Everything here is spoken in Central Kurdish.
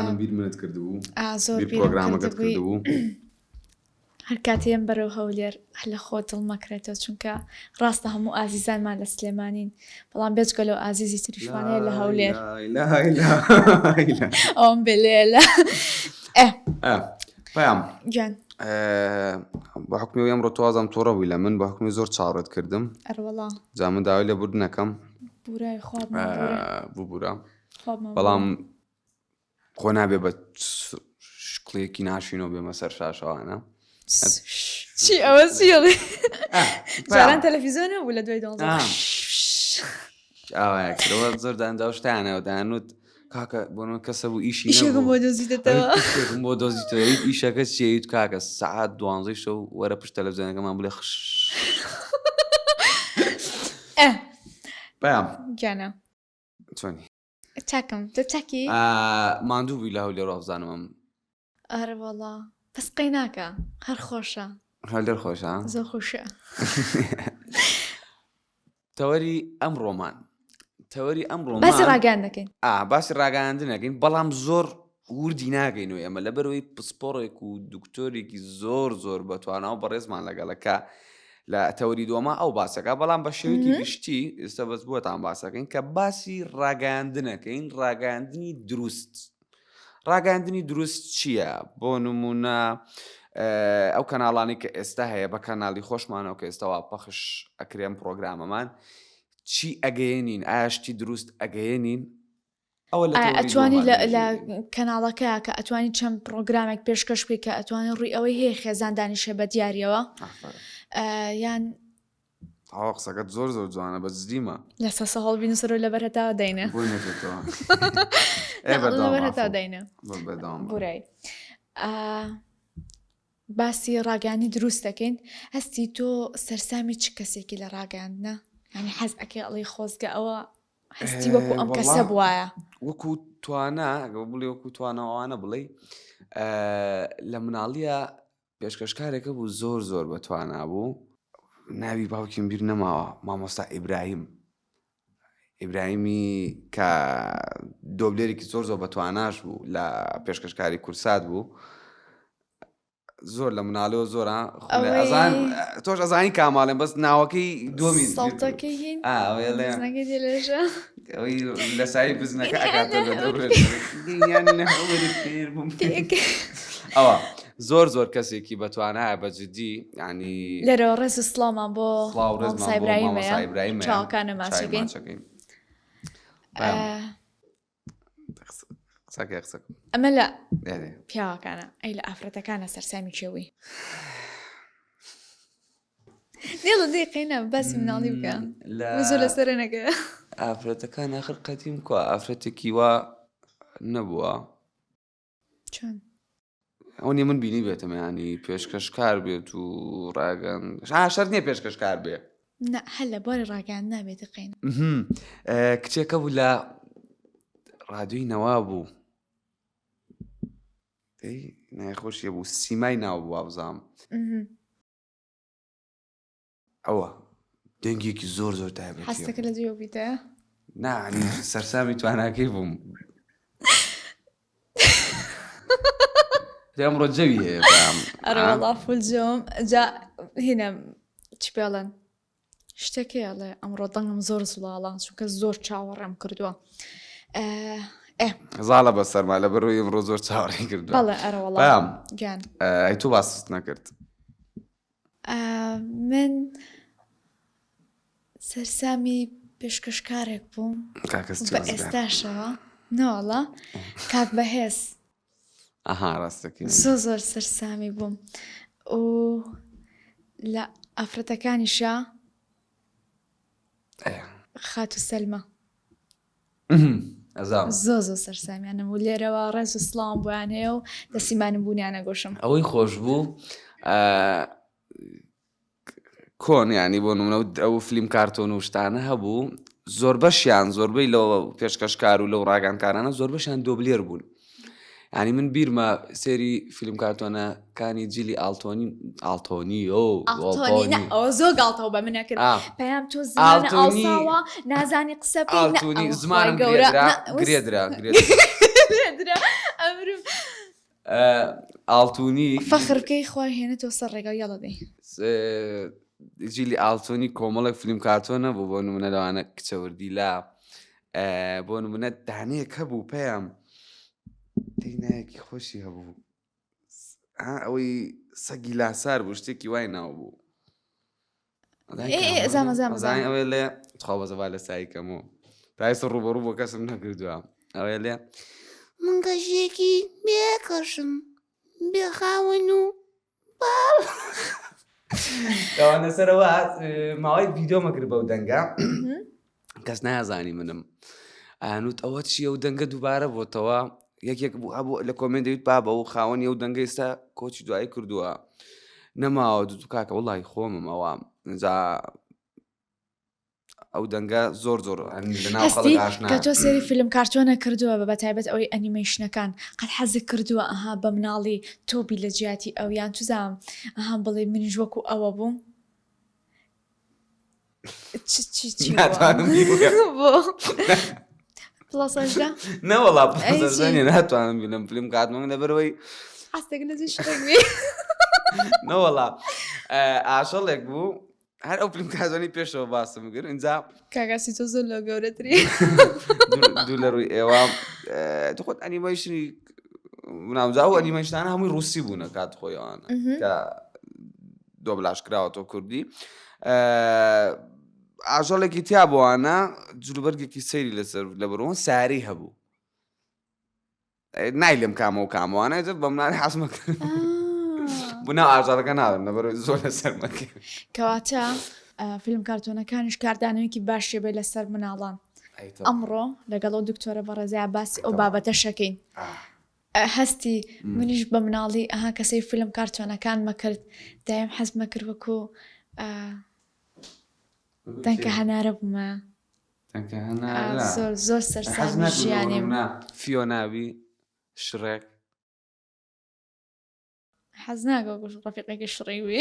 وابزانم بیر منت کردبوو زۆر بیر پرۆگرامەکەت کردبوو هەر کاتێم بەرەو هەولێر هەر لە خۆت دڵ مەکرێتەوە چونکە ڕاستە هەموو ئازیزانمان لە سلێمانین بەڵام بێجگە لەو ئازیزی تریشمان هەیە لە هەولێر ئەوم بێلێلە پەیام گیان بە حکمی ئەمڕۆ توازم تووڕە بووی لە من بە حکمی زۆر چاڕێت کردم ئەروەڵا جا من داوای لە بردنەکەم بورای خوا ببورە بەڵام خۆ نابێ بە شکڵێکی ناشینەوە بێمە سەر شاشەوانە چی ئەوە چیڵێ جاران تەلەفیزیۆن بوو لە دوای دۆ ئاوایەکەوە زۆر داندا شتیانەوە دانوت کاکە بۆ کەسە بوو ئیشی ئیشێکم بۆ دۆزیتەوە بۆ دۆزیتەوە ئیشەکە چیت کاکە سەعات دوانزەی شەو وەرە پشت تەلەفزیۆنەکەمان بڵێ خش پەیام گیانە چۆنی چاکم تۆ چاکی ماندوو بووی لە هەولێر وابزانم ئەم ئەرە وەڵا بەس قەی ناکە هەر خۆشە هەولێر خۆشە زۆر خۆشە تەوەری ئەم ڕۆمان تەوەری ئەم ڕۆمان باسی ڕاگەیان دەکەین ئا باسی ڕاگەیاندنەکەین بەڵام زۆر وردی ناگەین و ئێمە لەبەرەوەی پسپۆڕێک و دکتۆرێکی زۆر زۆر بەتوانا و بەڕێزمان لەگەڵە کە لە تەوەری دووەما ئەو باسەکە بەڵام بە شێوەیەکی گشتی ئێستا بەس بۆتان باسەکەین کە باسی ڕاگەیاندنەکەین ڕاگەیاندنی دروست ڕاگەاندنی دروست چییە؟ بۆ نمونە ئەو کەناڵانی کە ئێستا هەیە بە کەناڵی خۆشمانەوە کە ئێستاوا پەخش ئەکرێن پرۆگرامەمان چی ئەگەیەنین ئاشتی دروست ئەگەیەنین ئەوە لە ئایا تەوەری ئەتوانی دووەمان لە لە دەژیین. کەناڵەکە کە ئەتوانی چەند پڕۆگرامێک پێشکەش بکەی کە ئەتوانی ڕووی ئەوەی هەیە خێزان دانیشێ بە دیاریەوە ئافەرم. ئە، یان تەواو قسەکەت زۆر زۆر جوانە بە جدیمە. لە سەسە هەڵ بینوسەرەوە لەبەر هەتاوە داینە. بۆی نەچێتەوە. ئێ بەردەوام لەبەر هەتاوە عەفوو. داینە. بەردەوام بە. بورای. ئا، باسی ڕاگەیاندنی دروست دەکەین هەستی تۆ سەرسامی چ کەسێکی لە ڕاگەیاندنە؟ یانی حەز ئەکەی ئەڵێی خۆزگە ئەوە هەستی وەکو ئەم کەسە بواە وەکو توانا بڵێ وەکو توانەوانە بڵێ لە مناڵیە پێشکەشکارێکە بوو زۆر زۆر بە توانا بوو ناوی باوکیم بیر نەماوە مامۆستا ئیبراهیم ئیبراهیمی کە دۆبلێرێکی زۆر زۆر بەتواناش بوو لە پێشکەشکاری کورسات بوو زۆر لە مناڵەوە زۆرە ئەزان تۆش ئەزانی کاماڵێن بەس ناوەکەی دومی لە سای بزنەکە ئەوە زۆر زۆر کەسێکی بەتوانایە بە جدی ینی لێرەوە ڕێز و سڵاومان بۆ سایبراهیم چاوەکانە ماچەکەین قسەکە قسەکە ئەمە لە پیاوەکانە ئەی لە ئافرەتەکانە سەرسامی کێوی دێڵە دێ قەینا باسی مناڵی بکە زۆر لەسەر نەکە ئافرەتەکان آخر قەدیم کوا ئافرەتێکی وا نەبووە چۆن ئەو نیە من بینی بێتم ینی پێشکەشکار بێت و ڕاگەن شەر نییە پێشکەشکار بێ نا هەر لە بواری ڕاگەیاند نابێت قەین کچێکە بوو لە ڕادیۆی نەوا بوو نایخۆشیە بوو سیمای ناو بوو وابزانم ئەوە دەنگێکی زۆر زۆر تایبەتی حەستەکە لە جێ بیتە نا سەرسامی تواناکەی بووم ئەمڕۆ جەوی هەیە ئەرەوەڵا فول جۆم جا هینە چی پێڵێن شتەکەی ئەڵێ ئەمڕۆ دەنگم زۆر زوڵاڵە چونکە زۆر چاوەڕێم کردووە زاڵە بە سەرما لە بەرەوەی ئەمڕۆ زۆر چاوەڕێ کردووە بەڵێ ئەرەوەڵا گیان ئەی تۆ باست نەکرد من سەرسامی پێشکەشکارێک بووم بە ئێستاشەوە نەوەڵا کاک بەهێز ئەها ڕاستەکەی زۆر زۆر سەرسامی بووم و لە ئافرەتەکانیشا خاتوو سەلمە زۆ زۆ سەرسامیانم و لێرەوە ڕێز و سڵاوم بۆیان هەیە و دەسیمانم بوونیانە گۆشم ئەوەی خۆش بوو کۆن ینی بۆ نمونە ئەو فلیم کارتۆن و شتانە هەبوو زۆربەشیان زۆربەی لەو پێشکەشکار و لەو ڕاگەیاندکارانە زۆربەشیان دۆبلێر بوون ینی من بیرمە سێری فیلم کارتۆنەکانی جیلی ئاڵتۆنی ئاڵتۆنی ئۆ ئاڵتۆنی نا ئەوە زۆر گاڵتەوە بە منە کرد پەیام تۆ زمانە ئاوساوە نازانی قسە بکەی ئاڵتۆنی زمانم گەورە گرێدرا گرێدرا ئەمر. ئاڵتونی فەخر بکەی خوا هێنێتەوە سەر ڕێگا یاڵە دەی. جیلی ئاڵتونی کۆمەڵێک فلیم کارتۆن هەبوو بۆ نمونە لەوانە کچە وردیلا بۆ نمونە دانەیەک هەبوو پەیام دەینایەکی خۆشی هەبوو ئەوەی سەگی لاسار بوو شتێکی وای ناو بوو ئەوێ لێ تخوا بەزەوا لە سایکەم و تایسە ڕوبەڕوو بۆ کەسم نەکردووە ئەوێ لێ من گەژێکی بێکەشم بێخاوەن و ئەوانە سەرەوە ماوەی ڤیددیۆمە کرد بەو دەنگە کەس نازانی منم ئەیانوت ئەوە چییە و دەنگە دووبارە بۆتەوە یەکێک بوو هەبوو لە کۆمێنت دەویت بابە و خاوەنی ئەو دەنگە ئێستا کۆچی دوایی کردووە نەماوە دوو کاکە وڵی خۆمم ئەوە جا ئەو دەنگە زۆر زۆر لەناو هەستی خەڵک ئاشنا کە تۆ سێری فیلم کارتۆنە کردووە بە بەتایبەت ئەوەی ئەنیمەیشنەکان قەت حەزت کردووە ئەها بە مناڵی تۆ بی لە جیاتی ئەو یان چزانم ئەها بڵێ منیش وەکو ئەوە بووم چ چی چی بووە؟ ناتوانم بیڵێم. بۆ پڵەسەژدە نەوەڵا ئەی چی؟ پڵەسەژدە نییە ناتوانم بیڵێم فیلم کارتۆن لەبەرئەوەی حەزتێک لە جێ شڕێک بی نەوەڵا ئاژەڵێک بوو هەر ئەو فیلم کارتۆنی پێشەوە باسم کرد ئینجا کاکاسی تۆ زۆر لەو گەورەتری دوو لە ڕووی ئێوە تو خۆت ئەنیمەیشنی ناوجا و ئەنیمەیشنانە هەمووی ڕوسی بوونە کات خۆیانە کە دۆبلاژ کراوەتەوە کوردی ئاژەڵێکی تیا بۆوانە جلوبەرگێکی سەیری لەسەر لە بڕۆن ساری هەبوو نایلم کامە و کامەوانە بە مناڵی حەزمە بنا ئاژەڵەکە ناڵم لەبەر زۆر لەسەر مەکە کەواتە فیلم کارتۆنەکانیش کاردانەوەیەکی باشی بێ لەسەر مناڵان ئەمڕۆ لەگەڵ ئەو دکتۆرە بەڕێزەیا باسی ئەو بابەتە شەکەین هەستی منیش بە مناڵی ئەها کەسەی فیلم کارتۆنەکان مەکرد دایم حەز مەکرد وەکو دەنکە هەنارە بوومە زۆر زۆر سەرسامی ژیانیم فیۆناوی شڕێک حەز ناکە وەکو ڕەفیقێکی شڕی بی.